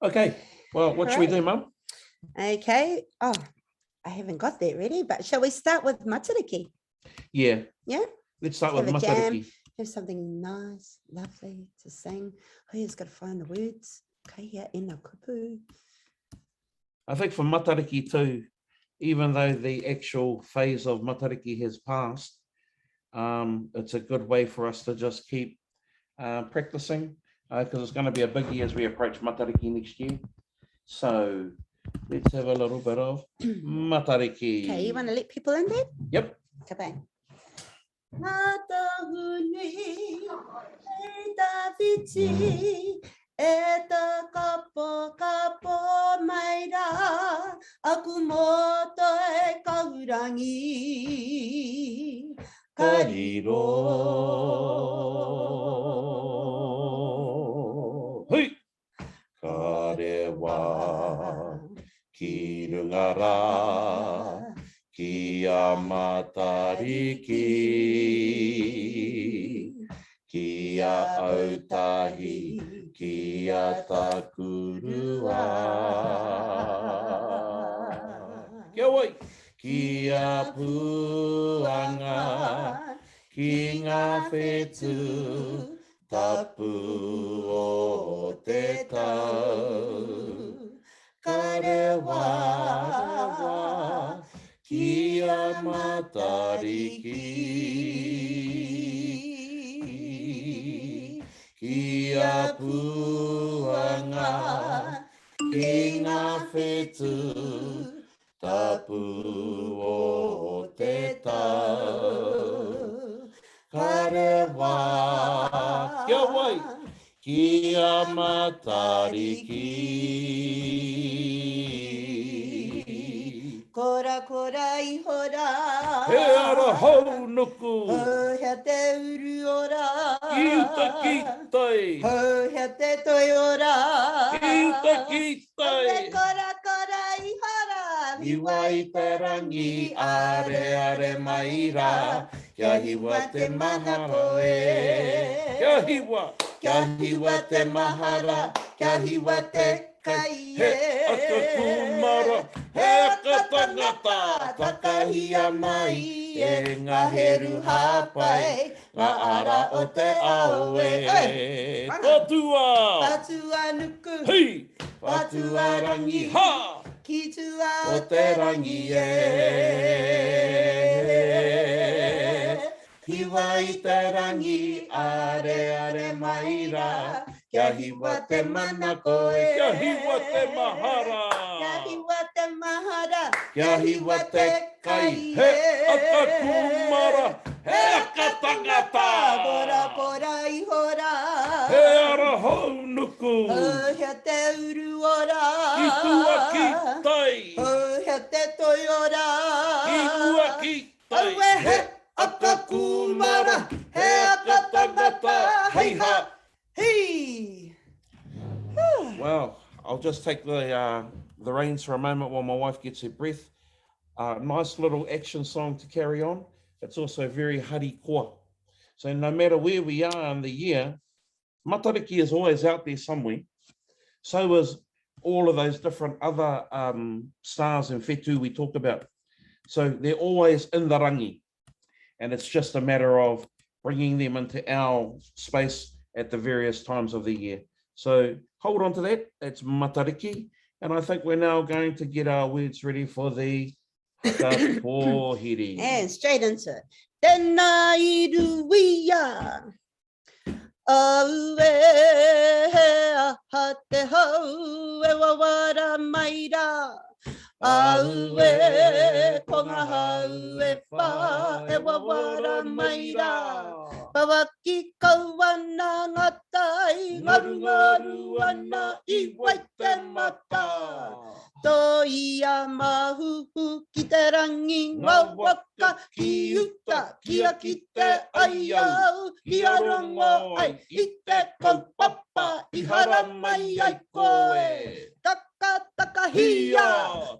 Okay, well, what should we do, Mum? Okay. Oh, I haven't got that ready, but shall we start with Matariki? Yeah. Yeah? Let's start with Have a jam. Matariki. Have something nice, lovely to sing. Oh, he's got to find the words. Kaia ina kupu. I think for Matariki too, even though the actual phase of Matariki has passed, um, it's a good way for us to just keep uh, practicing because uh, it's going to be a biggie as we approach Matariki next year. So let's have a little bit of Matariki. Okay, you want to let people in there? Yep. Ka pai. Matahuni, e tawhiti, e ta kapo kapo mai rā, aku moto e kaurangi, ka riro. Hui! Ka rewa ki runga rā, ki a Matariki, ki a Autahi, ki a Takurua. Kia wai! Ki a Puanga, ki ngā whetū, Tapu o te tau, ka rewa ki a Matariki, ki a Puanga, ki ngā whetū, Tapu o te tau, ka rewa. Kia wai? Ki a Matariki. Kora kora iho rā. He ara hou nuku. Hauhea te uru ora. Ki uta ki tai. Hauhea te toi ora. Ki uta ki tai. Aue kora kora iho rā. Hiwa i te rangi, areare mai rā. Kia hiwa te mahara e. Kia hiwa. Kia hiwa te mahara, kia hiwa te kai e. He aka kūmara, he aka tangata, takahia mai e ngā heru hāpai, ngā ara o te ao e. Whatua! Whatua nuku! Hei! Whatua rangi! Ha! Ki tua o te rangi e. Hiwa i te rangi, areare mai rā, kia hiwa te manako e. Kia hiwa te mahara. Kia hiwa te mahara. Kia hiwa te kai. He aka kūmara, he aka tangata. Pora pora iho rā. He ara hou nuku. Hauhea te uru ora. Ki tua ki tai. Hauhea te toi ora. Ki ua ki tai. Aue he aka kūmara, he aka tangata, hei ha, hī! Well, I'll just take the, uh, the reins for a moment while my wife gets her breath. Uh, nice little action song to carry on. It's also very harikoa. So no matter where we are in the year, Matariki is always out there somewhere. So is all of those different other um, stars and whetū we talk about. So they're always in the rangi. And it's just a matter of bringing them into our space at the various times of the year. So hold on to that. That's Matariki. And I think we're now going to get our words ready for the haka pōhiri. And straight into it. Tēnā i ruia. Aue, he aha te hau e wawara mai rā. Aue, ko ngā hau e whā e wawara mai rā. Wawaki kau ana ngā tai, ngarungaru ana i Waitemata. Tōia mahuhu ki te rangi ngā waka ki uta kia kite ai au kia rongo ai i te kaupapa i haramai ai koe. Takatakahia,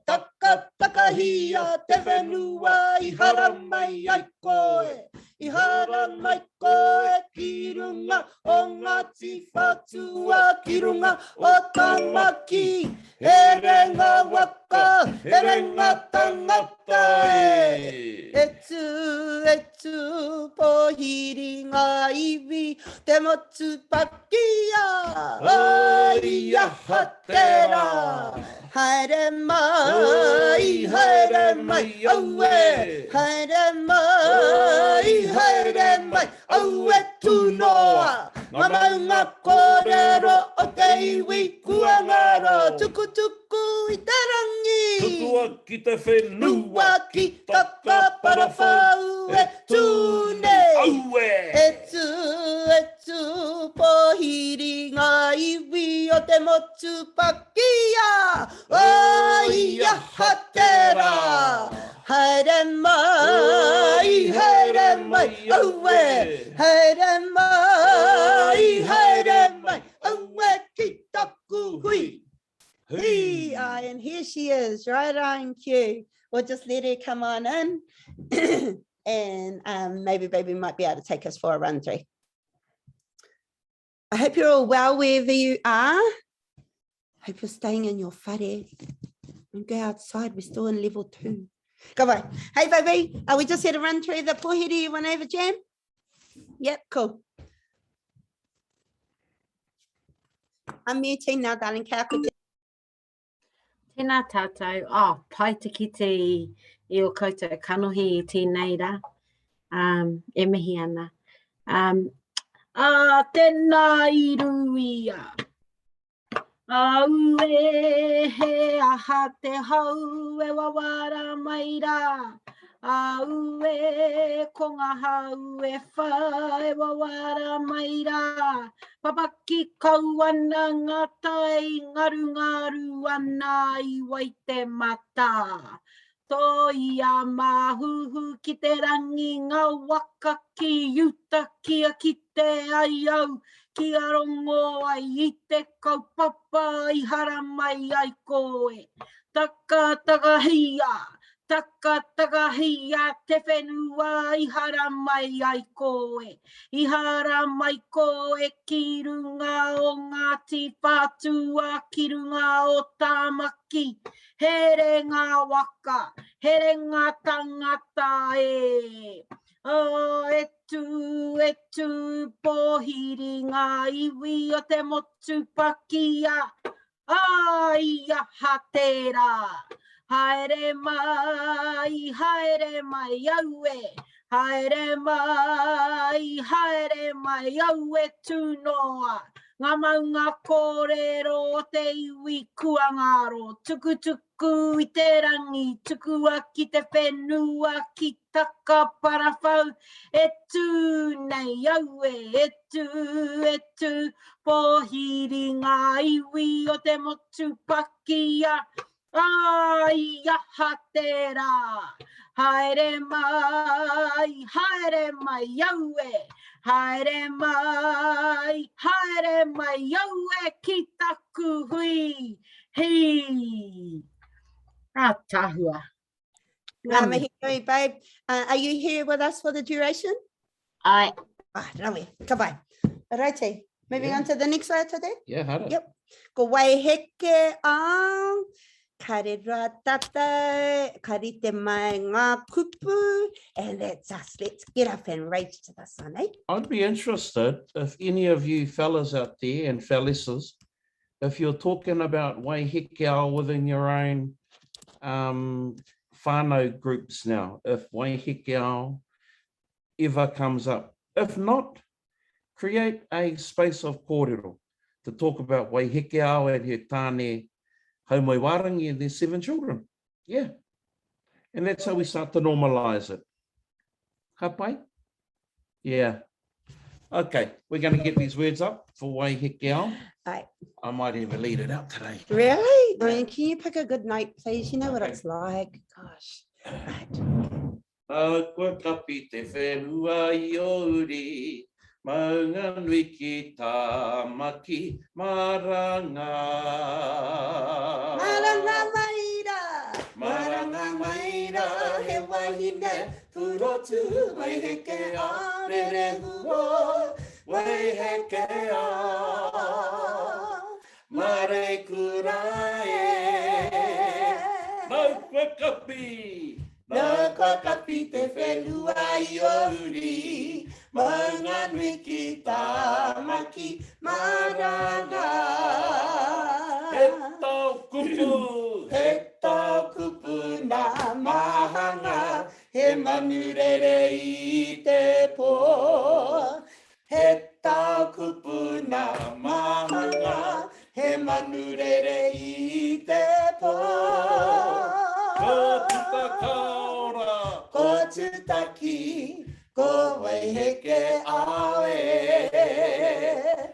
takatakahia. takatakahi a te whenua i haramai ai koe, i haramai koe ki runga o Ngāti Whātua, ki runga o Tamaki, herenga waka, herenga tangata e. E tū, e tū, pōhiri ngā iwi, te motu pakia, ai aha tērā. Haere mai, haere mai, aue, haere mai, haere mai, aue tūnoa. Ngā maunga kōrero o te iwi kua ngaro, tukutuku i te rangi. Tukua ki te whenua. Rua ki Takaparawhau e tū nei. Aue! E tū, e tū, pōhiri ngā iwi o te motu pakia. Oi aha tērā! Haere mai, haere mai, aue! Haere mai, haere mai, aue ki taku hui. Hui! And here she is, right on cue. We'll just let her come on in and maybe baby might be able to take us for a run through. I hope you're all well wherever you are. Hope you're staying in your whare. Don't go outside, we're still in level 2. Go on. Hey baby, are we just here to run through the pōhiri you want over jam? Yep, cool. I'm muting now, darling. Kia kote. Tēnā tātou. Oh, pai te kite i, i o koutou kanohi i tēnei rā. Um, e mihi ana. Um, ā, tēnā i ruia. Aue, he aha te hau e wawara mai rā? Aue, ko ngā hau e whā e wawara mai rā. Papaki kau ana ngā tai, ngarungaru ana i Waitematā. Tōia māhuhu ki te rangi ngā waka ki uta kia kite ai au, kia rongo ai i te kaupapa i haramai ai koe. Takatakahia, takatakahia te whenua i haramai ai koe. I haramai koe ki runga o Ngāti Whātua, ki runga o Tāmaki. Here ngā waka, here ngā tangata e. Oh, e tū, e tū, pōhiri ngā iwi o te motu pakia. Ai aha tērā. Haere mai, haere mai, aue. Haere mai, haere mai, aue tū noa. Ngā maunga kōrero o te iwi kua ngaro, tukutuku i te rangi, tukua ki te whenua, ki Takaparawhau, e tū nei, aue, e tū, e tū, pōhiri ngā iwi o te motu pakia, Ai aha tērā! Haere mai, haere mai, aue! Haere mai, haere mai, aue ki taku hui! Hī! Ātaahua. Ngā mihi nui, babe. Are you here with us for the duration? Ai. Ah, rawe. Ka pai. Righty. Moving on to the next word today? Yeah, haere. Yep. Ko Waiheke au, ka rera tātou, ka rite mai ngā kupu, and that's us. Let's get up and rage to the sun, eh? I'd be interested if any of you fellas out there and fellesses, if you're talking about Waiheke au within your own whānau groups now, if Waiheke au ever comes up. If not, create a space of kōrero to talk about Waihekeao and her tāne Haumoewārangi and their 7 children. Yeah. And that's how we start to normalise it. Ka pai? Yeah. Okay, we're going to get these words up for Waihekeao. Right. I might even lead it out today. Really? I mean, can you pick a good night, please? You know what it's like. Gosh. Right. Kua kapi te whenua i ō uri, maunga nui ki Tāmaki, maranga. Maranga mai rā! Maranga mai. wahine purotu Waiheke a Rerehua Waiheke a Mareikura e. Nau kua kapi! Nau kua kapi te whenua i o uri, Maunganui ki Tāmaki, Maranga. He tao kupu! He tao kupu nā Mahanga, he manu rere i te pō. He tao kupu nā Mahanga, he manu rere i te pō. Ko puta ka ora. Ko Tutaki, ko Waiheke awe.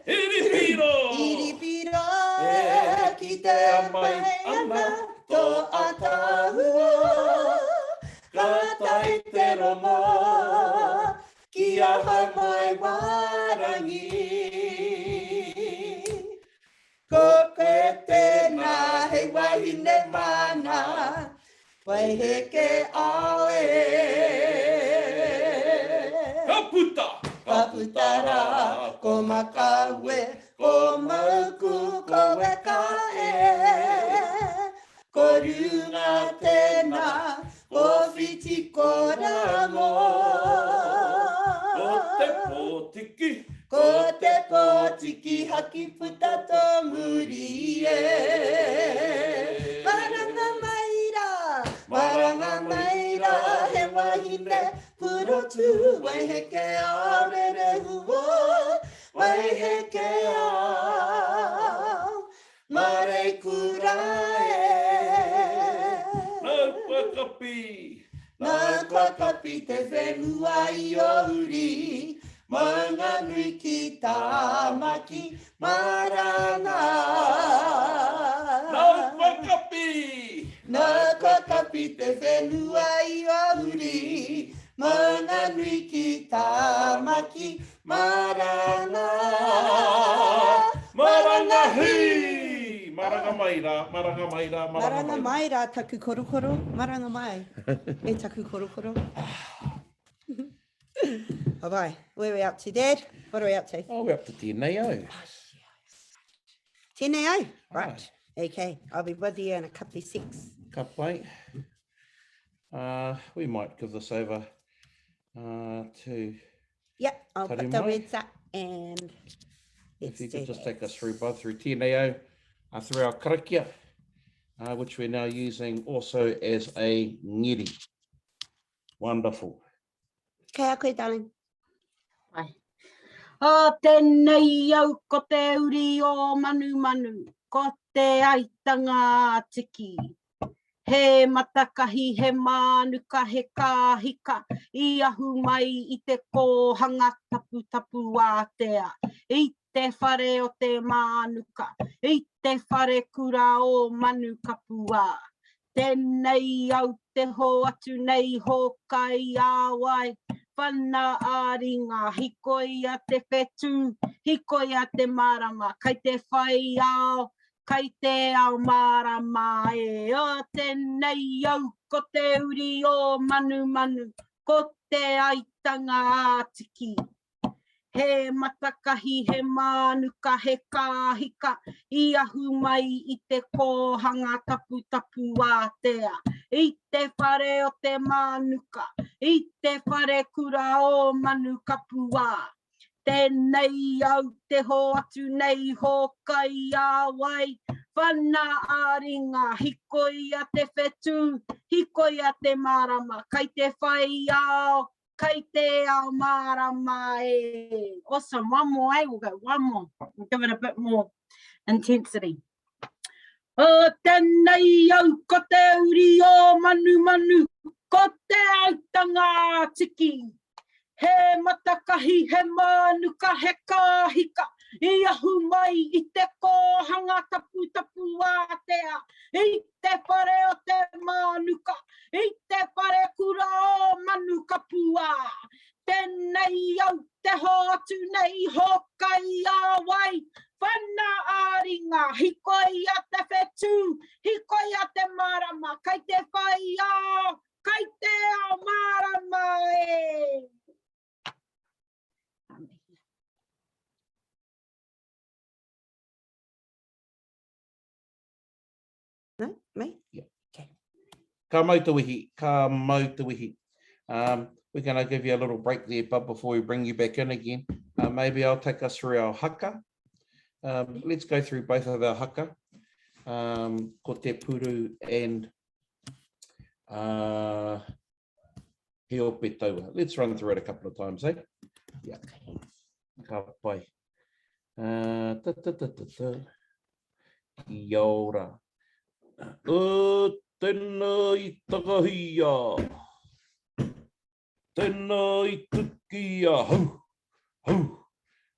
Iripiro! Iripiro e ki te mai ana tō ataahua. Ka tae te rongo Ki ahau mai wārangi. Ko koe tēnā hei wahine māna, Waiheke ao e. Ka puta! Ka puta rā, ko Makaue, ko Mauku, ko Weka e. Ko runga tēnā, ko whiti ko rango. Ko te pōtiki. Ko te pōtiki haki puta tō muri e. Maranga mai rā, maranga mai rā, he wahine purotu, waiheke a rerehua, waiheke a. Mareikura e. Nau kua kapi. Nau kua kapi te whenua i o uri, Maunganui ki Tāmaki, Maranga. Nau kua kapi. Nau kua kapi te whenua i o uri, Maunganui ki Tāmaki, Maranga! Maranga hī! Maranga mai rā, maranga mai rā, maranga mai rā. Maranga mai rā taku korokoro, maranga mai e taku korokoro. Bye bye. Where are we up to, Dad? What are we up to? Oh, we're up to tēnei au. Oh, tēnei au? Right. Okay, I'll be with you in a couple of secs. Ka pai. Uh, we might give this over uh, to Yep, I'll put the words up and if you could just take us through both through tēnei au, uh, through our karakia, uh, which we're now using also as a ngiri. Wonderful. Kei a koe, darling. Ai. O tēnei au ko te uri o Manumanu, ko te aitanga a Tiki. He matakahi, he mānuka, he kāhika i ahu mai i te kōhanga taputapu ātea, i te whare o te mānuka, i te whare kura o Manukapua. Tēnei au te hoatu nei hōkai ā-wae, whana ā-ringa, hikoi a te whetū, hikoi a te marama, kai te whai ao, Kai te ao mārama e. O tēnei au ko te uri o Manumanu, ko te aitanga a Tiki. He matakahi, he mānuka, he kāhika i ahu mai i te kōhanga taputapu ātea, i te whare o te mānuka, i te whare kura o Manukapua. Tēnei au te hoatu nei hōkai ā-wai, whana ā-ringa, hikoi a te whetū, hikoi a te marama, kai te whai ao, kai te ao mārama e. Awesome, one more, eh? We'll go one more. We'll give it a bit more intensity. O tēnei au ko te uri o Manumanu, ko te aitanga a Tiki. He matakahi, he mānuka, he kāhika, i ahu mai i te kōhanga taputapu ātea, i te whare o te mānuka, i te whare kura o Manukapua. Tēnei au te hoatu nei hōkai ā-wai, whana ā-ringa, hikoi a te whetū, hikoi a te marama, kai te whai ao, Kai te ao mārama e! No, me? Yeah. Okay. Ka mau te wehi, ka mau te wehi. Um, we're going to give you a little break there, but before we bring you back in again, uh, maybe I'll take us through our haka. Um, let's go through both of our haka, um, ko te puru and uh, he ope taua. Let's run through it a couple of times, eh? Yeah. Ka pai. Uh, ta, ta, ta, ta, ta. Kia ora. O, tēnā i takahia. Tēnā i tukia. Hau, hau.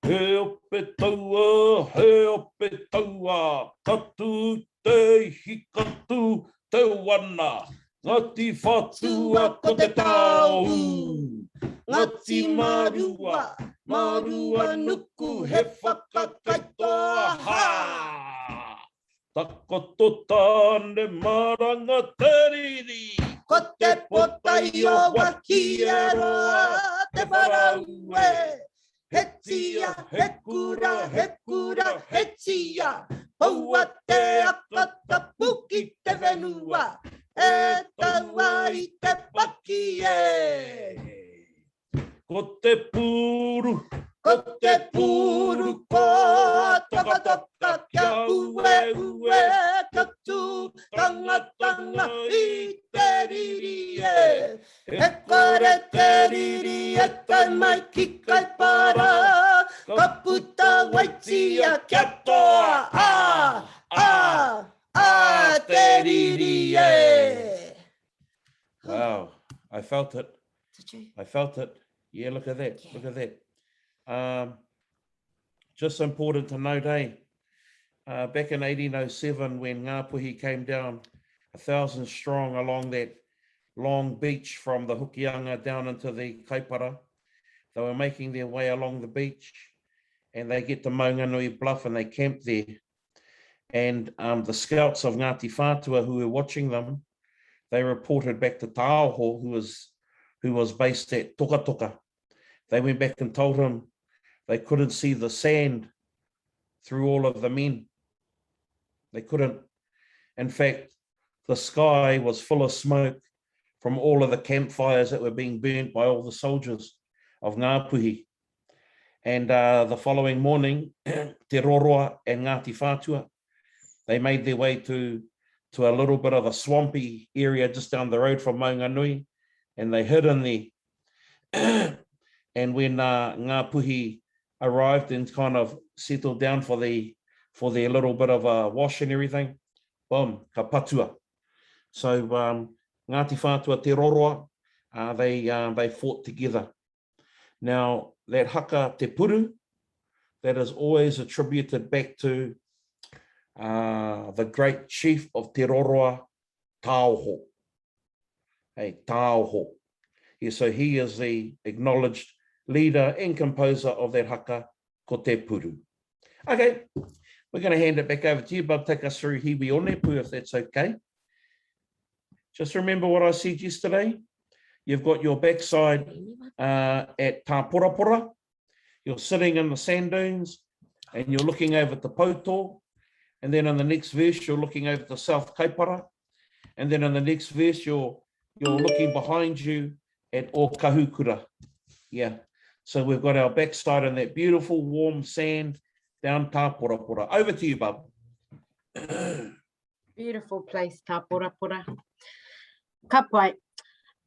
He ope taua, he ope taua. Ka tū te ihi, ka tū te wana. Ngāti Whātua ko te taoū. Ngāti Marua, Marua nuku he whakakaitoa, hā! Takoto tāne maranga te riri. Ko te potai o Wahieroa te wharau e. He tia, he kura, he kura, he tia. Poua te aka tapu ki te whenua, e taua i te paki e. Ko te pūru, Ko te pūru ko Tokatoka kia ue ue kia tū tangatanga i te riri e. E kore te riri e tae mai ki Kaipara, ka puta waitia kia toa, a, a, a te riri e. Wow, I felt it. Did you? I felt it. Yeah, look at that. Yeah. Look at that. Um, just important to note, eh? Uh, back in 1807, when Ngāpuhi came down 1,000 strong along that long beach from the Hokianga down into the Kaipara, they were making their way along the beach and they get to Maunganui Bluff and they camp there. And um, the scouts of Ngāti Whātua who were watching them, they reported back to Tāoho, who was, who was based at Tokatoka. They went back and told him they couldn't see the sand through all of the men. They couldn't. In fact, the sky was full of smoke from all of the campfires that were being burnt by all the soldiers of Ngāpuhi. And uh, the following morning, Te Roroa and Ngāti Whātua, they made their way to, to a little bit of a swampy area just down the road from Maunganui, and they hid in there. and when uh, Ngāpuhi arrived and kind of settled down for the for their little bit of a wash and everything, boom, ka patua. So um, Ngāti Whātua Te Roroa, uh, they, uh, they fought together. Now, that haka Te Puru, that is always attributed back to uh, the great chief of Te Roroa, Tāoho. Hey, Tāoho. Yeah, so he is the acknowledged leader and composer of that haka, ko Te Puru. Okay, we're going to hand it back over to you, Bob. Take us through Hiwi Onepu, if that's okay. Just remember what I said yesterday. You've got your backside uh, at Tāporapora. You're sitting in the sand dunes and you're looking over to Pouto. And then in the next verse, you're looking over to South Kaipara. And then in the next verse, you're, you're looking behind you at Okahukura. Yeah. So we've got our backside in that beautiful warm sand down Tāporapora. Over to you, Bub. Beautiful place, Tāporapora. Ka pai.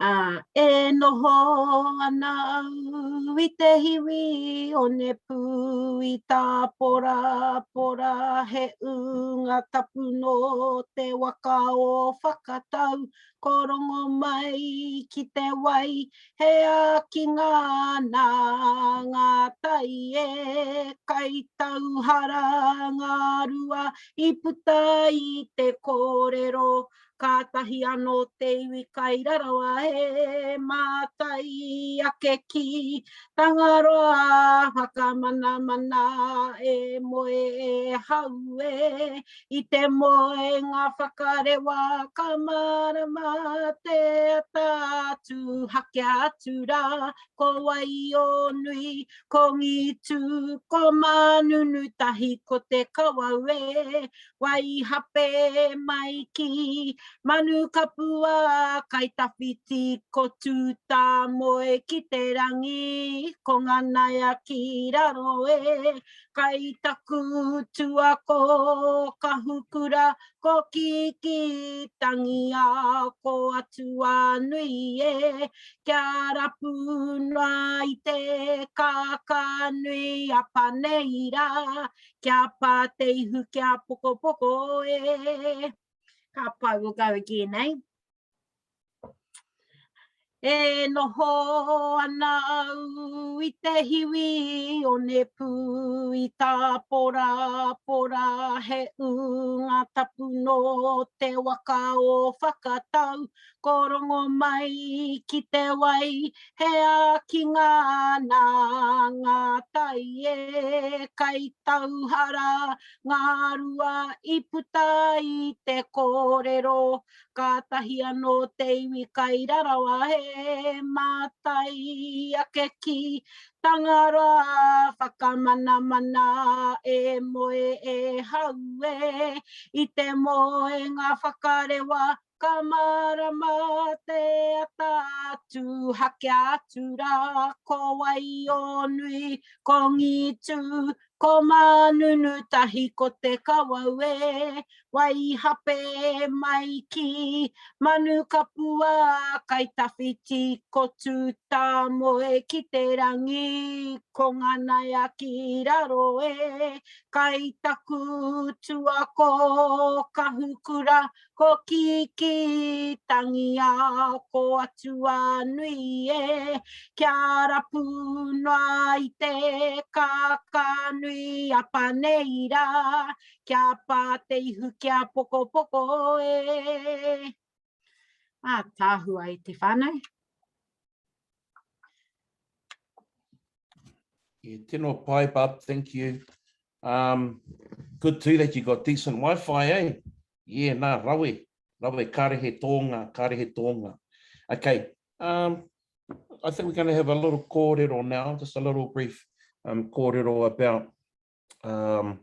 Uh, e noho ana au i te hiwi o Nepu i Tāporapora he ūnga tapu nō te waka o Whakatau ko rongo mai ki te wai he ākinga nā ngā tai e kai tauhara ngā rua i puta i te kōrero. Kātahi anō te iwi kai rarawa e mātai ake ki Tangaroa whakamanamana e moe e hau e I te moenga whakarewa ka mārama te ata atu hakea atu rā ko Waionui, ko Ngītū, ko Mānunu tahi ko Te Kawau e Waihape mai ki Manu kapua kai tawhiti ko Tūtāmoe ki te rangi ko Nganaia ki raro e Kai taku tuako kahukura ko Kiki tangia ko Atuanui e Kia rapu noa i te kākānui a Paneira Kia pā te ihu kia pokopoko e. Ka pai, we'll go again, eh? E noho ana au i te hiwi onepū i tāporapora he ūnga tapu nō te waka o Whakatau Ko Rongomai ki te wai, he ākinga nā ngā tai e kai tauhara ngā rua i puta i te kōrero Kātahi anō te iwi kai rarawa he mātai ake ki Tangaroa whakamanamana e moe e hau e i te moenga whakarewa Ka mārama te ata atu, hakea atu rā, ko Waionui, ko Ngītū, ko Mānunu tahi ko Te Kawau e, Waihape mai ki Manu kapua kai tawhiti ko Tūtāmoe ki te rangi, ko Nganaia ki raro e, kai taku tuako kahukura Ko Kiki tangia ko Atuanui e, kia rapu noa i te kākānui a Paneira, kia pā te ihu kia pokopoko e. Ātaahua e te whānau. Yeah, tino pai, bub, thank you. Um, good too that you got decent Wi-Fi, eh? Yeah, nā, rawe. Rawe, kāre he tōnga, kāre he tōnga. Okay, um, I think we're going to have a little kōrero now, just a little brief um, kōrero about um,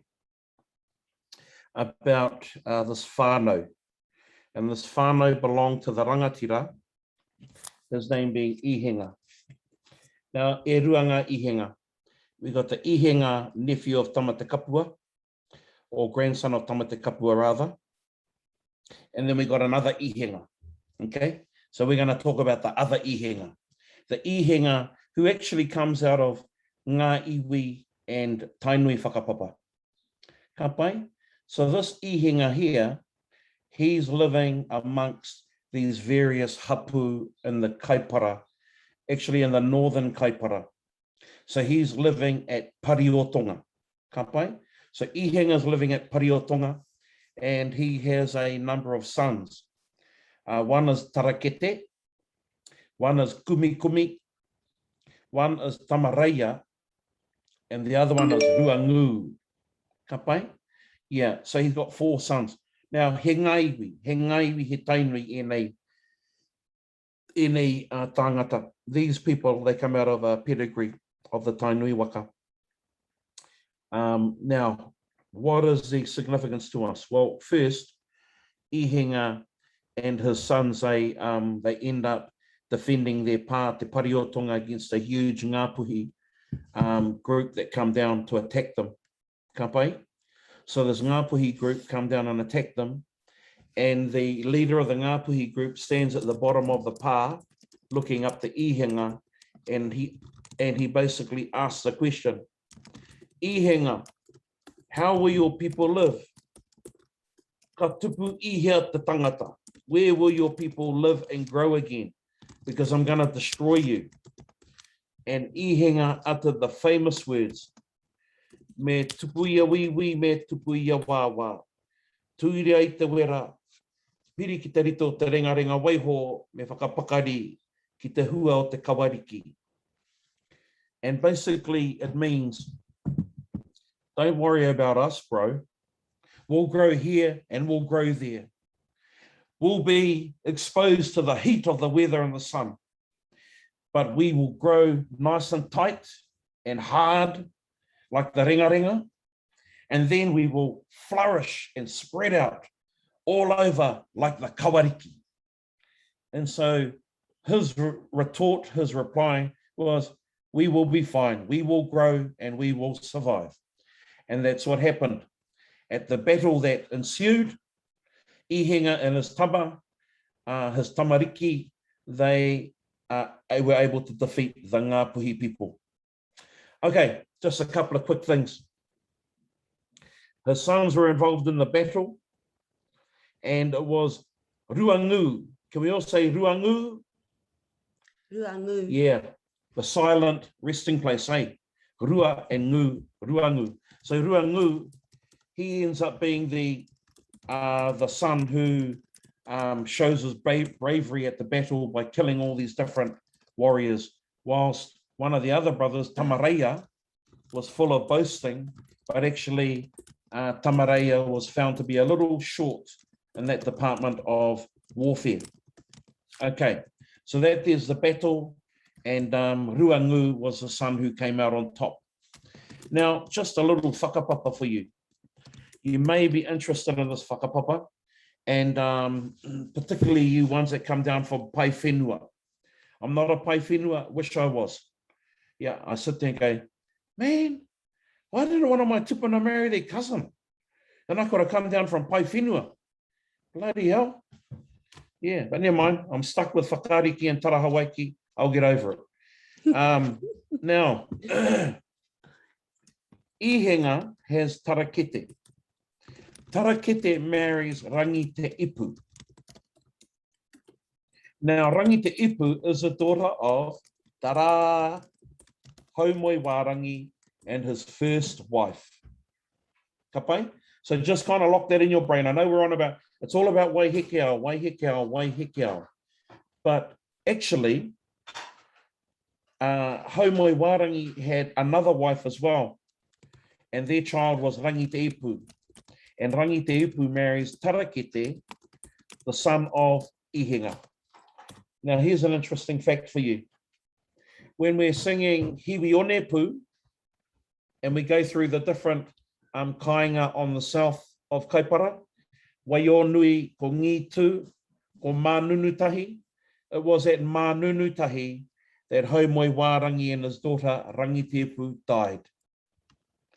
about uh, this whānau. And this whānau belonged to the rangatira, his name being Ihenga. Now, e rua ngā Ihenga. We got the Ihenga, nephew of Tamatekapua, or grandson of Tamatekapua rather. And then we got another Ihenga. Okay? So we're going to talk about the other Ihenga. The Ihenga who actually comes out of Ngā Iwi and Tainui Whakapapa. Ka pai? So this Ihenga here, he's living amongst these various hapu in the Kaipara, actually in the northern Kaipara. So he's living at Pariotonga. Ka pai? So Ihenga's living at Pariotonga and he has a number of sons. Uh, one is Tarakete, one is Kumi Kumi, one is Tamareia, and the other one is Ruangu. Ka pai? Yeah, so he's got four sons. Now, he ngaiwi, he ngaiwi, he tainui ēnei, ēnei uh, tāngata. These people, they come out of a pedigree of the Tainui waka. Um, now, what is the significance to us? Well, first, Ihenga and his sons, they, um, they end up defending their pā, Te Pariotonga, against a huge Ngāpuhi um, group that come down to attack them. Ka pai? So this Ngāpuhi group come down and attack them, and the leader of the Ngāpuhi group stands at the bottom of the pā, looking up to Ihenga, and he, and he basically asks the question, Ihenga, how will your people live? Ka tupu i hea te tangata? Where will your people live and grow again? Because I'm going to destroy you. And Ihenga uttered the famous words, Me tupu ia wīwī, me tupu ia wāwā. Tūria i te wera, Piri ki te rito o te rengarenga waiho me whakapakari ki te hua o te kawariki. And basically it means, don't worry about us, bro. We'll grow here and we'll grow there. We'll be exposed to the heat of the weather and the sun, but we will grow nice and tight and hard like the ringaringa, and then we will flourish and spread out all over like the kawariki. And so his retort, his reply was, we will be fine, we will grow and we will survive. And that's what happened. At the battle that ensued, Ihenga and his tama, his tamariki, they were able to defeat the Ngāpuhi people. Okay, just a couple of quick things. His sons were involved in the battle, and it was Ruangu. Can we all say Ruangu? Ruangu. Yeah, the silent resting place, eh? Rua and Ngu, Ruangu. So Ruangu, he ends up being the son who shows his bravery at the battle by killing all these different warriors, whilst one of the other brothers, Tamareia, was full of boasting, but actually Tamareia was found to be a little short in that department of warfare. Okay, so that is the battle, and Ruangu was the son who came out on top. Now, just a little whakapapa for you. You may be interested in this whakapapa, and particularly you ones that come down from Pai Whenua. I'm not a Pai Whenua, wish I was. Yeah, I sit there and go, man, why didn't one of my tupuna marry their cousin? And I could have come down from Pai Whenua. Bloody hell. Yeah, but never mind. I'm stuck with Whakariki and Tarahawaiki. I'll get over it. Now, Ihenga has Tarakete. Tarakete marries Rangi Te Ipu. Now, Rangi Te Ipu is the daughter of Tara Haumoe Wārangi and his first wife. Ka pai? So just kind of lock that in your brain. I know we're on about, it's all about Waihekeao, Waihekeao, Waihekeao. But actually, Haumoe Wārangi had another wife as well, and their child was Rangi Te Ipu. And Rangi Te Ipu marries Tarakete, the son of Ihenga. Now, here's an interesting fact for you. When we're singing Hiwi Onepu, and we go through the different kāinga on the south of Kaipara, Waionui, ko Ngītū, ko Mānunutahi. It was at Mānunutahi that Haumoe Wārangi and his daughter Rangitepu died.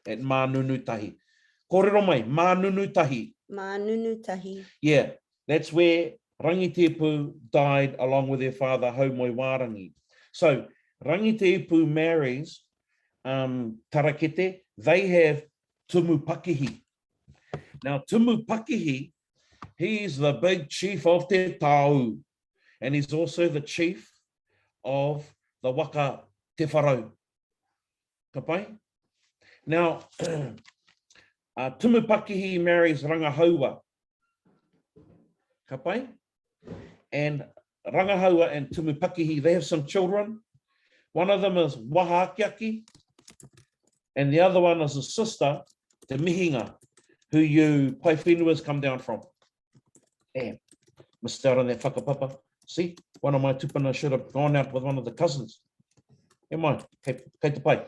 At Mānunutahi. Kōrero mai, Mānunutahi. Mānunutahi. Yeah, that's where Rangitepu died along with their father Haumoe Wārangi. So Rangitepu marries Tarakete. They have Tumu Pakihi. Now, Tumu Pakihi, he's the big chief of Te Tau, and he's also the chief of the waka Te Wharau. Ka pai? Now, Tumu Pakihi marries Rangahaua. Ka pai? And Rangahaua and Tumu Pakihi, they have some children. One of them is Wahaakiaki, and the other one is his sister, Te Mihinga, who you Pai Whenua's come down from. Damn, missed out on that whakapapa. See, one of my tupuna should have gone out with one of the cousins. Never mind, kei te pai.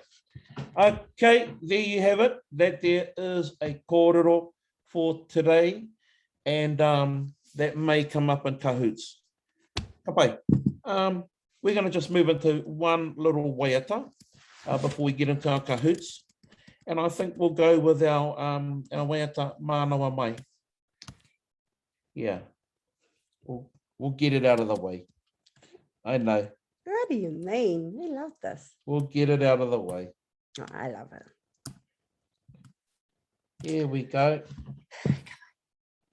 Okay, there you have it. That there is a kōrero for today, and that may come up in cahoots. Ka pai. We're going to just move into one little waiata before we get into our cahoots. And I think we'll go with our waiata Mānawa Mai. Yeah, we'll get it out of the way. I know. What do you mean? We love this. We'll get it out of the way. Oh, I love it. Here we go.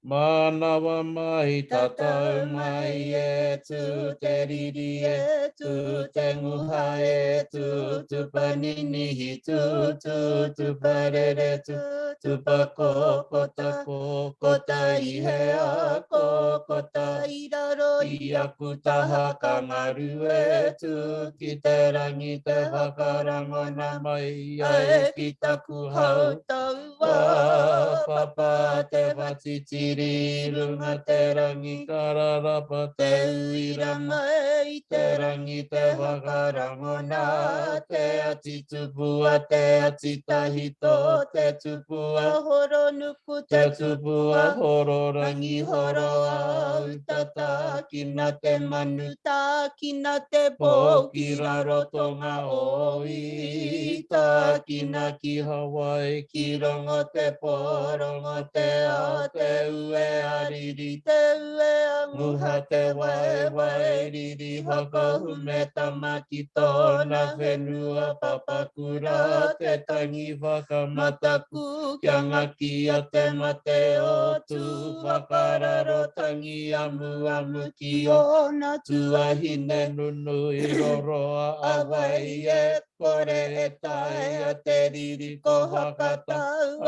Manawa mai tatau mai e tū te riri e tū te nguha e tū tupaninihi tū tū tuparere tū tupakokota kokota i hea kokota i raro i aku taha ka ngaru e tū ki te rangi te whakarangona mai ai ki taku hau taua Papa te whatitiri i runga te rangi kararapa te uira mai i te rangi te whakarangona te ati tupua te ati tahito te tupua horo nuku te tupua horo rangi horo au tākina te manu tākina te pō ki Rarotonga o i tākina ki Hawaii ki rongo te pō rongo te ao te ue a riri te ue a nguha te waewae riri whakahume tama ki tōna whenua papakura te tangi whakamataku kia ngakia te mate o tū whakararo tangi amuamu ki ōna tuahine nunui roroa a wai e kore e taea te riri ko Hakata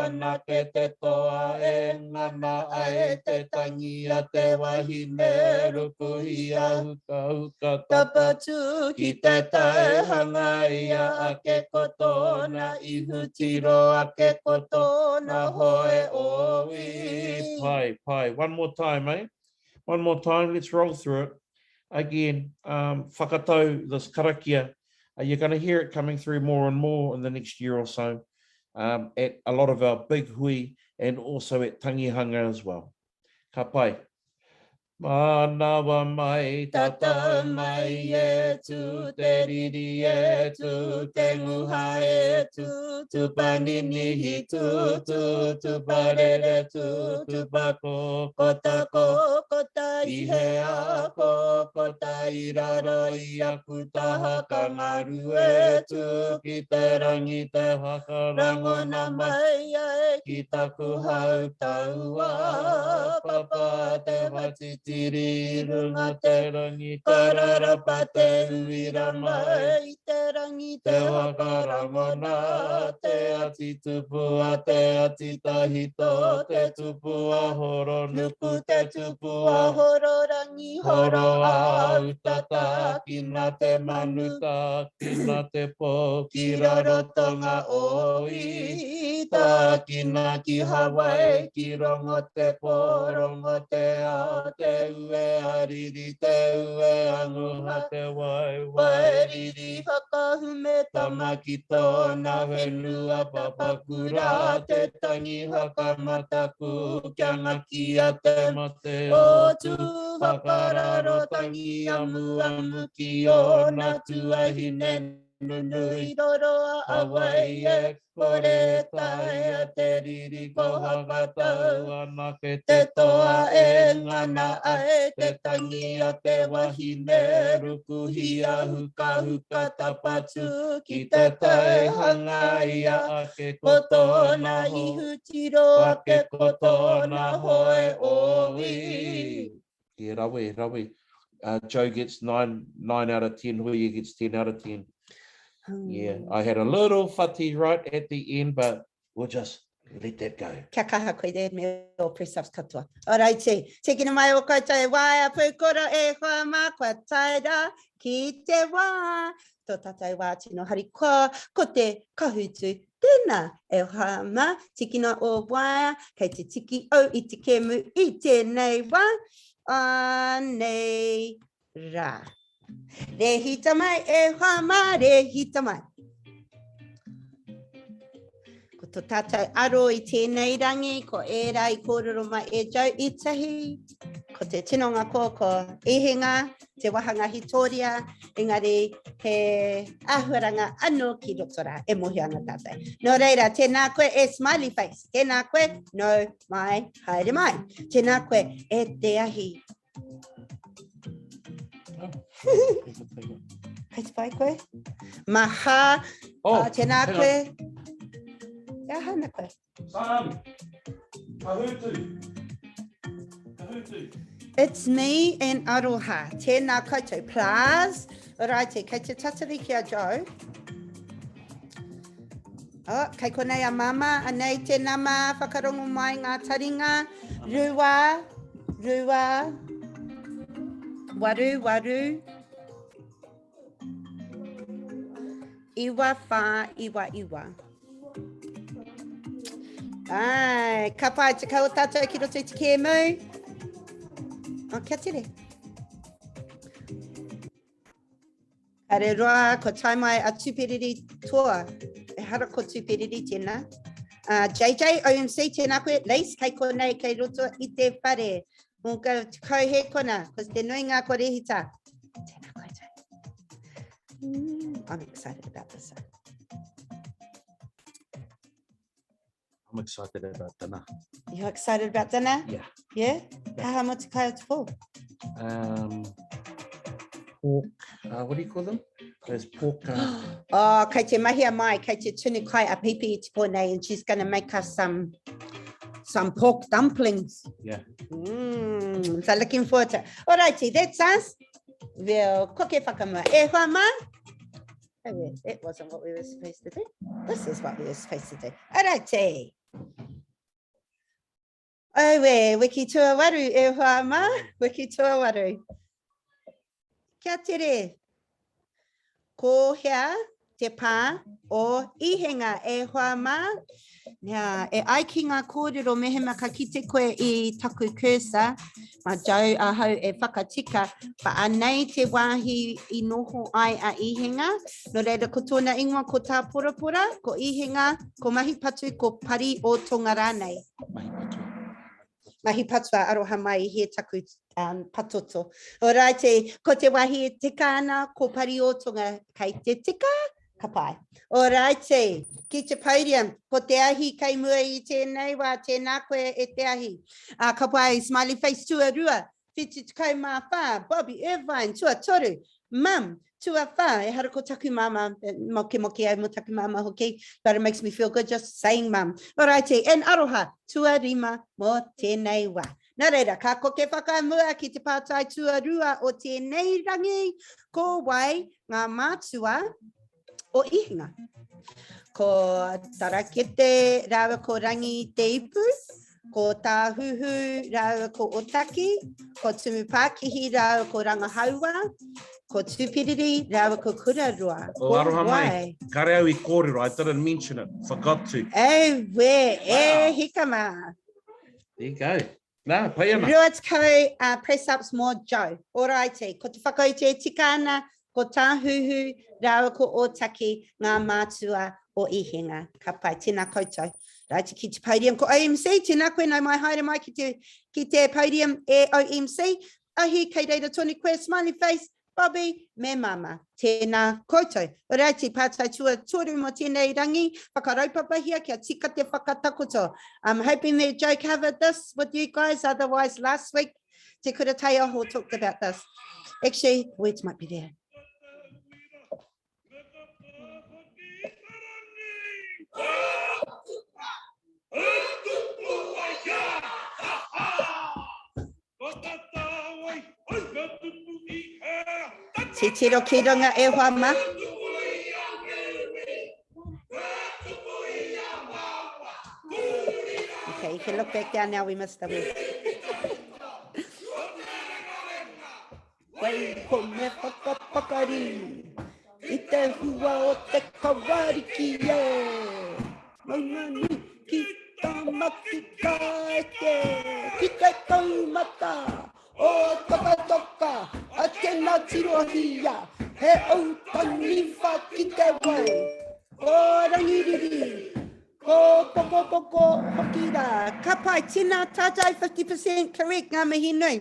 anake te toa e ngana ai te tangi a te wahine rukuhia hukahuka tapatū ki te tai hangaia ake ko tōna ihu tiro ake ko tōna hoe o wi. Pai, pai. One more time, eh? One more time, let's roll through it. Again, um, whakatau this karakia. Uh, you're going to hear it coming through more and more in the next year or so um, at a lot of our big hui and also at tangihanga as well. Ka pai. Manawa mai, tatau mai e tū te riri e tū te nguha e tū tūpaninihi tū tū tūparere tū tūpakokota kokota i hea kokota i raro i aku taha ka ngaru e tū ki te rangi te whakarangona mai ai ki taku hau taua papa te whatitiri i runga te rangi kararapa te uira mai i te rangi te whakarangona te ati tupua te ati tahito te tupua horo nuku te tupua horo rangi horo auta tākina te manu tākina te pō ki Rarotonga o i tākina ki Hawaii ki rongo te pō rongo te ao te ue a riri te ue a nguha te waewae riri whakahume tama ki tōna whenua papakura te tangi whakamataku kia ngakia te mate o tū whakararo tangi amuamu ki ōna tuahine nunui roroa a wai e kore taea te riri ko Hakatau anake te toa e ngana ai te tangi a te wahine rukuhia hukahuka tapatu ki te tai hangaia ake ko tōna ihu tiro ake ko tōna hoe o wi. Yeah, rawe, rawe. Joe gets 9 out of 10, Huia gets 10 out of 10. Yeah, I had a little whati right at the end, but we'll just let that go. Kia kaha koe there me o press-ups katoa. Oraiti, tīkina mai o koutou e waea pūkoro e hoa mā, kua tae rā ki te wā. Tō tātou wā tino harikoa, ko te kahutu tēnā e hoa mā, tīkina o waea, kei te tiki au i te kēmu i tēnei wā. Anei rā. Rēhita mai e hoa mā, rēhita mai. Ko tō tātou aro i tēnei rangi, ko ērā i kōrero mai e Joe Itahi, ko te tinonga ko, ko Ihinga, te wahanga hitoria, engari he āhuaranga anō ki roto rā, e mōhio ana tātou. Nō reira, tēnā koe e smiley face, tēnā koe, no mai, haere mai. Tēnā koe e te ahi. Kei te pai koe? Maha, oh, uh, tēnā koe. Te aha ana koe? Sam, Kahutu. Tahutu. It's me and Aroha. Tēnā koutou. Plaz. Oraiti, kei te tatari ki a Joe. Oh, kei konei a Mama. Anei te nama, whakarongo mai ngā taringa. Rua, rua, waru, waru. Iwa, whā, iwa, iwa. Ai, ka pai te kau o tātou ki roto i te kēmu. Oh, kia tere. Kare roa, ko tae mai a Tuperiri Toa. E hara ko Tuperiri tēnā. Uh, JJ, OMC, tēnā koe. Lace, kei konei, kei roto i te whare. We'll go to Kauhe kona, cause te nuinga ko Rehita. Tēnā koutou. Mm, I'm excited about this. I'm excited about dinner. You're excited about dinner? Yeah. Yeah? yeah. Kaha mo te kai o te pō? Um, pork, uh, what do you call them? Those pork... Uh... oh, kei te mahi a mai, kei te tunu kai a pipi i te pō nei, and she's going to make us some some pork dumplings. Yeah. Mm, so looking forward to it. Alrighty, that's us. We'll koke whakamua. E hoa mā? Oh, that wasn't what we were supposed to do. This is what we were supposed to do. Alrighty. Aue, wiki tuawaru e hoa mā, wiki tuawaru. Kia tere. Ko hea te pā o Ihenga e hoa mā? Nā, e ai ki ngā kōrero mehemea ka kite koe i taku cursor, mā Joe ahau e whakatika, but anei te wāhi i noho ai a Ihenga. Nō reira ko tōna ingoa ko Tāporapora, ko Ihenga, ko Mahipatu, ko Pari o Tonga rānei. Mahipatu. Mahi patua aroha mai i he taku um, patoto. Oraiti, ko te wahi e tika ana, ko Pariōtonga kei te tika, ka pai. Oraiti, ki te podium, ko te ahi kei mua i tēnei wā, tēnā koe e te ahi. Uh, ka pai, smiley face tuarua, 74, Bobby Irvine, tuatoru, Mum, tuawhā, ehara ko taku māmā, mokemoke au mō taku māmā hoki, but it makes me feel good just saying mum. Oraiti, and aroha, tuarima mō tēnei wā. Nā reira, ka koke whakamua ki te pātai tuarua o tēnei rangi, ko wai ngā mātua o Ihinga? Ko Tarakete rāua ko Rangi Te Ipu, ko Tāhuhu rāua ko Otaki, ko Tumupākihi rāua ko Rangahaua, ko Tūpiriri rāua ko Kuraroa. Oh, aroha mai. Kare au i kōrero, I didn't mention it, forgot to. Auē, e hika mā. There you go. Nā, pai ana. 20 uh, press-ups mō Joe. Oraiti, ko te whakaute e tika ana, ko Tāhuhu rāua ko Ōtaki ngā mātua o Ihenga. Ka pai, tēnā koutou. Raiti ki te podium ko OMC, tēnā koe nau mai haere mai ki te, ki te podium e OMC. Ahi, kei reira tonu koe, smiley face, Bobby me Mama. Tēnā koutou. Oraiti, pātai tuatoru mō tēnei rangi, whakaraupapahia kia tika te whakatakoto. I'm hoping that Joe covered this with you guys, otherwise last week Te Kura Taiaho talked about this. Actually, words might be there. Titiro ki runga e hoa ma. Okay, you can look back down now, we missed the word. Waiho me whakapakari i te hua o te kawariki e. Maunga nui ki Tamaki ka eke, ki te taumata o Tokatoka, a tena tirohia, he au taniwha ki te wai, ko Rangiriri, ko Pokopoko hoki rā. Ka pai, tēnā tātou 50% correct, ngā mihi nui.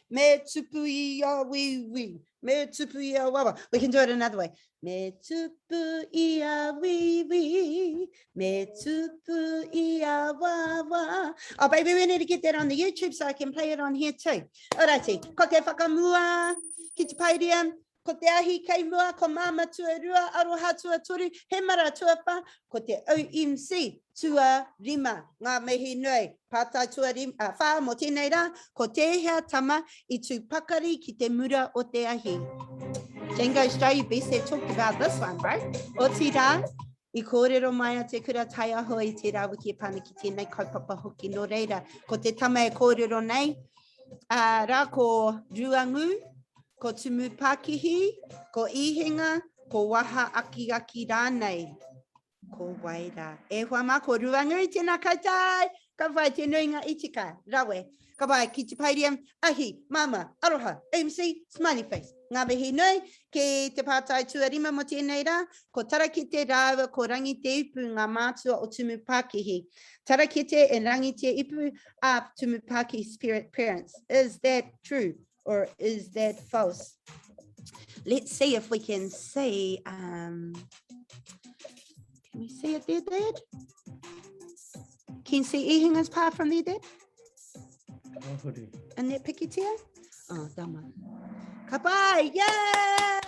Me tupu i a wīwī, me tupu i a wawa. We can do it another way. Me tupu i a wīwī, me tupu i a wawa. Oh, baby, we need to get that on the YouTube so I can play it on here too. Alrighty, ko te whakamua ki te podium. Ko te ahi kei mua, ko Māmā tuarua, Aroha tuatoru, Hemara tuawhā, ko te OMC tuarima. Ngā mihi nui. Pātai tuawhā mō tēnei rā, ko tēhea tama i tū pakari ki te mura o te ahi? Django Stray, you best have talked about this one, bro. Otirā, i kōrero mai a Te Kura Taiaho i tērā wiki e pā ana ki tēnei kaupapa hoki. Nō reira, ko te tama e kōrero nei, ā, rā ko Ruangū, ko Tumupākihi, ko Īhenga, ko Waha Akiaki rānei. Ko wai rā? E hoa mā, ko Ruangū, tēnā koutou! Ka whai te nuinga i tika, rawe. Ka pai ki te podium, ahi, māmā, aroha, MC, smiley face. Ngā mihi nui ki te pātai tuarima mō tēnei rā, ko Tarakete rāua ko Rangi Te Ipu ngā mātua o Tumupākihi. Tarakete and Rangi Te Ipu are Tumupākihi's parents. Is that true or is that false? Let's see if we can see. Um, can we see it there, Dad? Can you see Ihinga's part from there, Dad? And that pikitia? Oh, tama. Ka pai, yeah!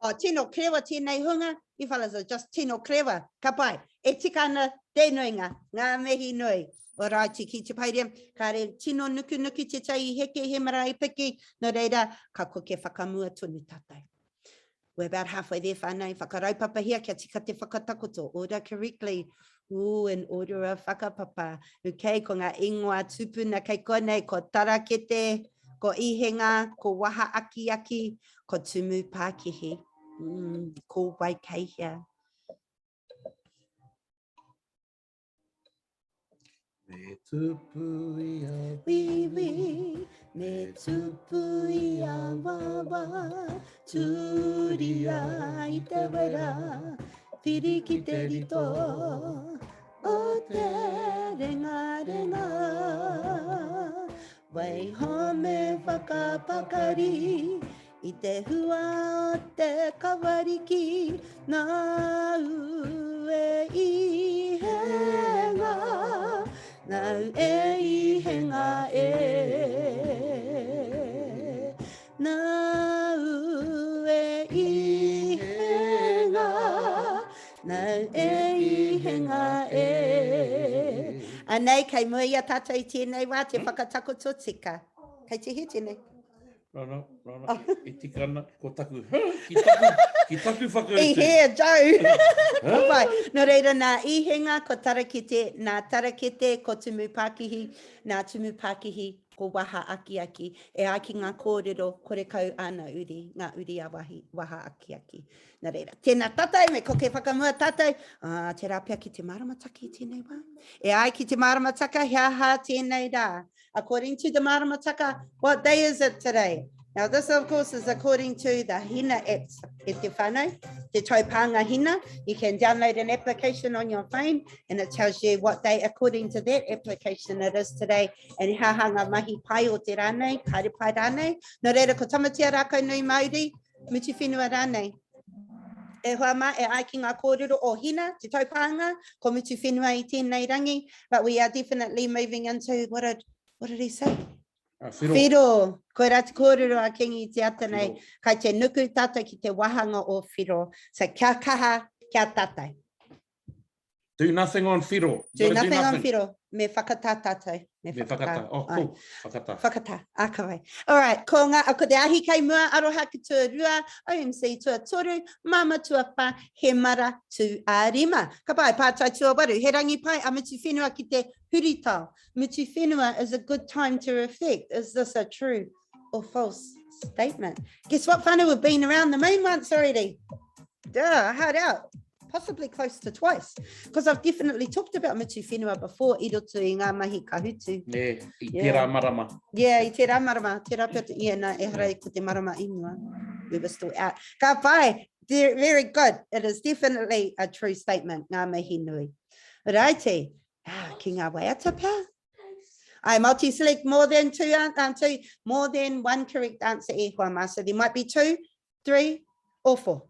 Oh, tino krewa tēnei hunga. You fellas are just tino krewa. Ka pai. E tika ana te nuinga. Ngā mihi nui. Oraiti ki te pairia. Kāre tino nukunuku te tai i heke he marae piki. Nō reira, ka koke whakamua tonu tātou. We're about halfway there whānau. Whakaraupapahia kia tika te whakatakoto. Order correctly. Ooh, in order of whakapapa. Okay, ko ngā ingoa tupuna kei konei, ko Tarakete, ko Ihenga, ko Waha Akiaki, ko Tumu Pākihi. Mm, ko wai kei hea. Me tupu i a wiwi, me tupu i a wawa, tūria i te wera, whiri ki te rito, o te rengarenga. Waiho me whakapakari I te hua o te kawariki, nāu e Ihenga, nāu e Ihenga e. Nāu e Ihenga, nāu e Ihenga e. Anei, kei mua i a tātou i tēnei wā te whakatakoto tika. Kei te hē tēnei? Rana, rana, oh. e tika ana, ko taku, huh, ki taku, ki taku whakautu. I hē, Joe. Ka pai. Nō reira, nā Ihenga, ko Tarakete, nā Tarakete, ko Tumu Pākihi, nā Tumu Pākihi, ko Waha Akiaki. E ai ki ngā kōrero, korekau āna uri, ngā uri a Wahi, Waha Akiaki. Nā reira, tēnā tātou, me koke whakamua tātou. Ā, tērā pea ki te māramataka i tēnei wā. E ai ki te māramataka, he aha tēnei rā? According to the maramataka, what day is it today? Now this of course is according to the Hina app e te whānau, te taupānga Hina. You can download an application on your phone and it tells you what day according to that application it is today and he aha ngā mahi pai o te rā nei, kāre pai rānei. Nō reira, ko Tamatea Rākau Nui Māori, Mutu Whenua rānei. E hoa mā, e ai ki ngā kōrero o Hina, te taupānga, ko Mutu Whenua i tēnei rangi, but we are definitely moving into, what did, what did he say? Whiro. Whiro. Koirā te kōrero a Kingi i te ata nei, kai te nuku tātou ki te wāhanga o Whiro. So kia kaha, kia tātou. Do nothing on Whiro. Do nothing, do nothing on Whiro. Me whakatā tātou. Me whakatā. Oh, cool. Whakatā. Whakatā. Ah, ka wai. All right. Ko, ngā, ko te ahi kei mua, aroha ki tuarua, OMC tuatoru, māma tuawhā, hemara tuarima. Ka pai, pātai tuawaru. He rangi pai a Mutu Whenua ki te huritao. Mutu Whenua is a good time to reflect. Is this a true or false statement? Guess what, whānau? We've been around the moon once already. Duh, hard out. Possibly close to twice. Because I've definitely talked about Mutu Whenua before i roto i ngā mahi kahutu. Me, i yeah. tērā marama. Yeah, i tērā marama. Tērā pea, yeah, nā, ehara i ko te marama i mua. We were still out. Ka pai, very good. It is definitely a true statement, ngā mihi nui. Righty, ah, ki ngā waiata pea? I multi-select more than two, two, more than one correct answer e hoa mā. So there might be two, 3 or 4.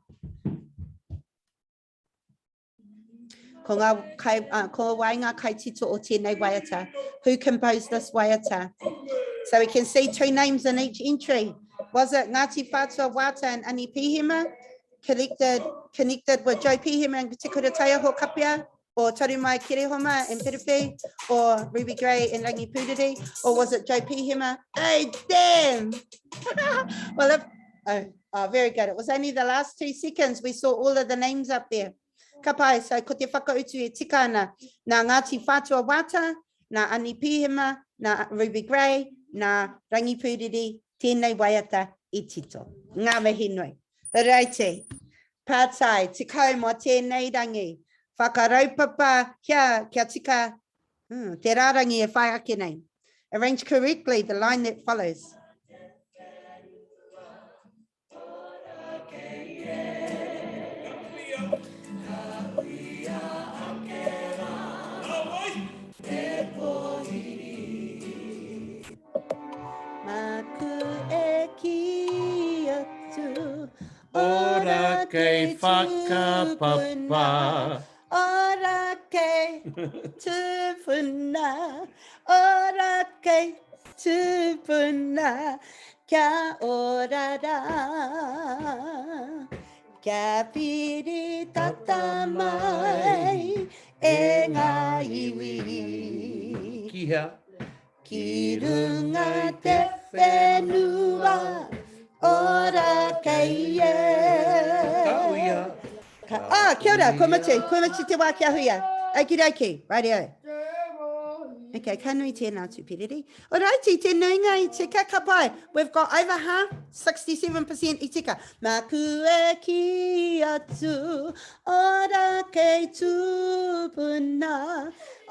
Ko ngā kai, uh, ko wai ngā kaitito o tēnei waiata. Who composed this waiata? So we can see two names in each entry. Was it Ngāti Whātua Wāta and Ani Pihema collected, connected with Joe Pihema and Te Kura Taiaho Kapia, or Tarumai Kerehoma and Piripi, or Ruby Gray and Rangi Puriri, or was it Joe Pihema? Hey, damn! well, if, oh, oh, very good. It was only the last two seconds we saw all of the names up there. Ka pai, so ko te whakautu e tika ana. Nā Ngāti Whātua Wāta, nā Ani Pihema, nā Ruby Gray, nā Rangi Puriri, tēnei waiata i tito. Ngā mihi nui. Raiti, pātai, tekau mō tēnei rangi. Whakaraupapa kia, kia tika hmm, te rārangi e whai ake nei. Arrange correctly the line that follows. Māku e kī atu, Ora kei whakapapa. Ora kei tupuna, ora kei tupuna, kia ora rā. Kia piri tata mai e ngā iwi. Ki hea? Ki runga te whenua, ora kei e. Ka uia. Ka, ah, kia ora, kua mutu, kua mutu te wā kia huia. Okie dokie, rightio. Okay, ka nui tēnā tūpiriri. Oraiti, te nuinga i tika, ka pai. We've got over half, 67% i tika. Māku e ki atu, ora kei tūpuna,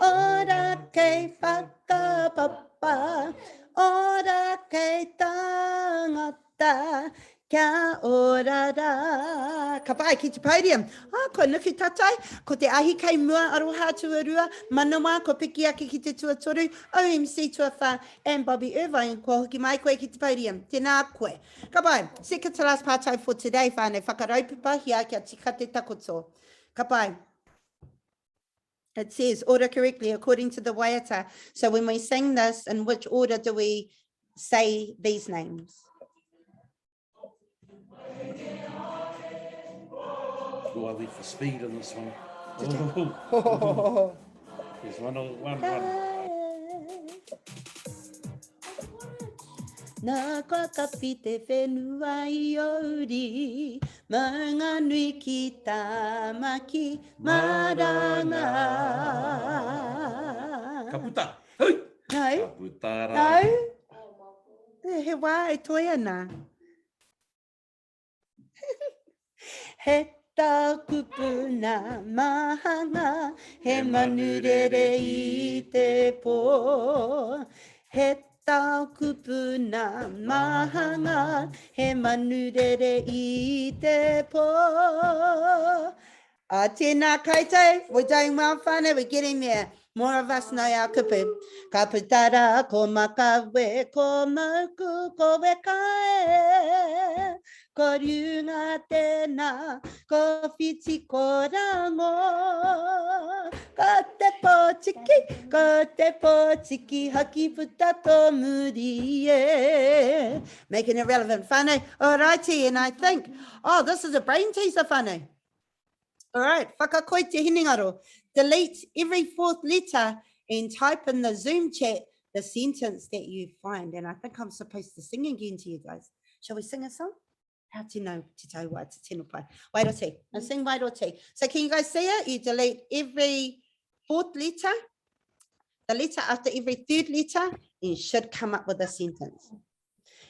ora kei whaka. Whakapapa, ora kei tangata, kia ora rā. Ka pai ki te podium. Ah, kua nuku tatai, ko te ahi kei mua, aroha tuarua, manawa, kua piki ake ki te tuatoru, OMC tuawhā, and Bobby Irvine, kua hoki mai koe ki te podium. Tēnā koe. Ka pai. Second to last pātai for today, whānau. Whakaraupapahia kia tika te takoto. Ka pai. It says order correctly according to the waiata. So when we sing this, in which order do we say these names? Oh, I went for speed on this one. Did you? Oh. There's one, one, one. Nā kua kapi te whenua i Ouri, maunga nui ki Tāmaki, maranga. Ka puta. Hui! No. Ka puta rā. No. He wā e toe ana. He tākupu nā mahanga, he manu rere i te pō. He tākupu nā mahanga, he manu rere i te pō. Ah, tēnā koutou, we're doing well whānau, we're getting there. More of us know our kupu. Ka puta rā, ko Makawe, ko Mauku, ko Weka e. Ko Riunga tēnā, ko Whiti, ko Rango. Ko te pōtiki, ko te pōtiki, haki puta tō muri e. Making it relevant, whānau. Alrighty, and I think, oh, this is a brain teaser, whānau. All right, whakakoi te hinengaro. Delete every fourth letter and type in the Zoom chat the sentence that you find. And I think I'm supposed to sing again to you guys. Shall we sing a song? How to know te tau wai te tino pai. Wairoti. I sing wairoti. So can you guys see it? You delete every fourth letter, the letter after every third letter, and you should come up with a sentence.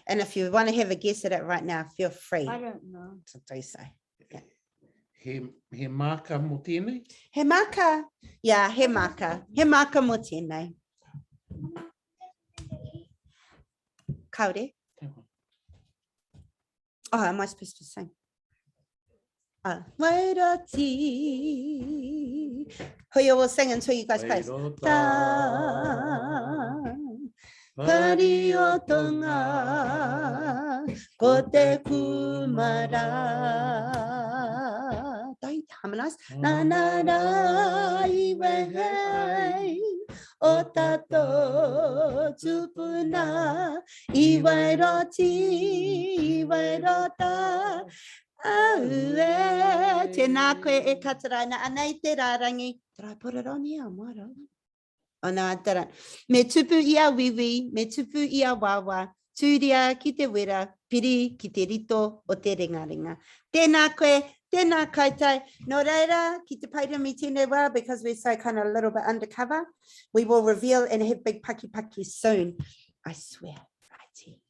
And if you want to have a guess at it right now, feel free I don't know. to do so. He, he māka mō tēnei? He māka. Yeah, he māka. He māka mō tēnei. Kaore. Oh, am I supposed to sing? Oh. Wairoti. Huia will sing until you guys play. Ta. Pari o tonga, ko te kumara. Don't harmonise. Na na na i wehe ai. o tātou tupuna i Wairoti, i Wairota. Aue, tēnā koe e Kataraina, anei te rārangi. Did I put it on here? I might have. Oh no, I didn't. Me tupu i a wiwi, me tupu i a wawa, tūria ki te wera, piri ki te rito o te ringaringa. Tēnā koe, tēnā koutou. Nō reira, ki te paerimi tēnei wā, because we're so kind of a little bit undercover, we will reveal and have big paki paki soon. I swear, righty.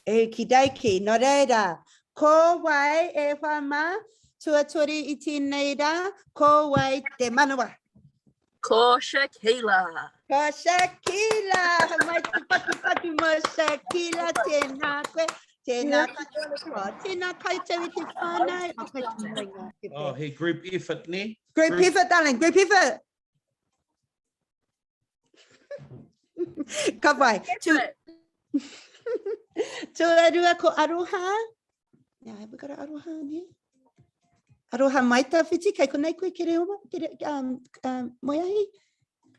Okie dokie, nō reira, ko wai e hoa mā, tuatori i tēnei rā, ko wai te manawa? Ko Shakila. Ko Shakila, mai te pakipaki mō Shakila, tēnā koe, tēnā koe, tēnā koutou i te whānau. Oh, koutou mai ngā pepe. Oh, he group effort, ne? Group effort, darling, group effort. Ka pai. Tu, tuarua ko Aroha. Yeah, have we got a Aroha in here? Aroha mai tawhiti, kei konei koe Kereoma, kere, um, um, Moeahi?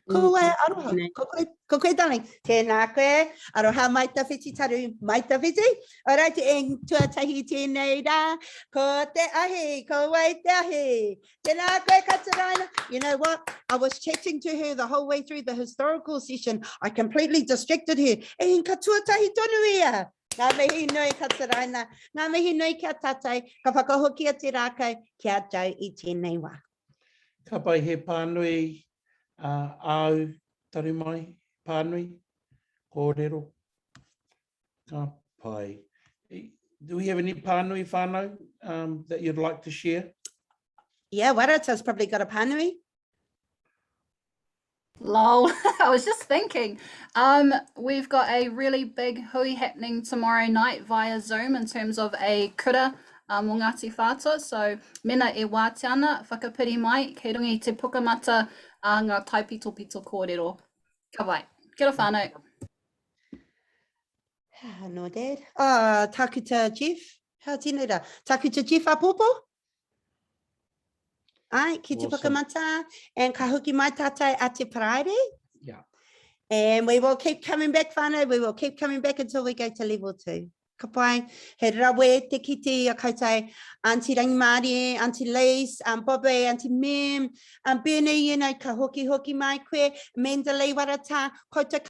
Ko mm, wai Aroha, ko koe, ko koe darling. Tēnā koe, Aroha mai tawhiti, taru mai tawhiti. Alright, e tuatahi tēnei rā, ko te ahi, ko wai te ahi. Tēnā koe, Kataraina. You know what? I was chatting to her the whole way through the historical session. I completely distracted her. E ka tuatahi tonu ia. Ngā mihi nui, Kataraina. Ngā mihi nui kia tātou. Ka whakahokia te rākau ki a Joe i tēnei wā. Ka pai he pānui uh, āu taru mai, pānui, kōrero. Ka pai. Do we have any pānui whānau um, that you'd like to share? Yeah, Waratah's probably got a pānui. Lol, I was just thinking. Um, we've got a really big hui happening tomorrow night via Zoom in terms of a kura um, mō Ngāti Whātua. So, mena e wātea ana, whakapiri mai, kei runga i te pukamata a ngā taipitopito kōrero. Ka pai. Kia ora whānau. Ah, no, Dad. Ah, Takuta Jeff. How tēnei rā? Takuta Jeff Apopo? Ai, ki te awesome. Pukamata. And ka hoki mai tātou a te Paraire. Yeah. And we will keep coming back, whānau. We will keep coming back until we go to level 2. Ka pai. He rawe te kite i a koutou. Auntie Rangimārie, Auntie Lise, um, Bobby, Auntie Mem, um, Bernie, you know, ka hoki hoki mai koe, Amanda Lee Waratā, koutou.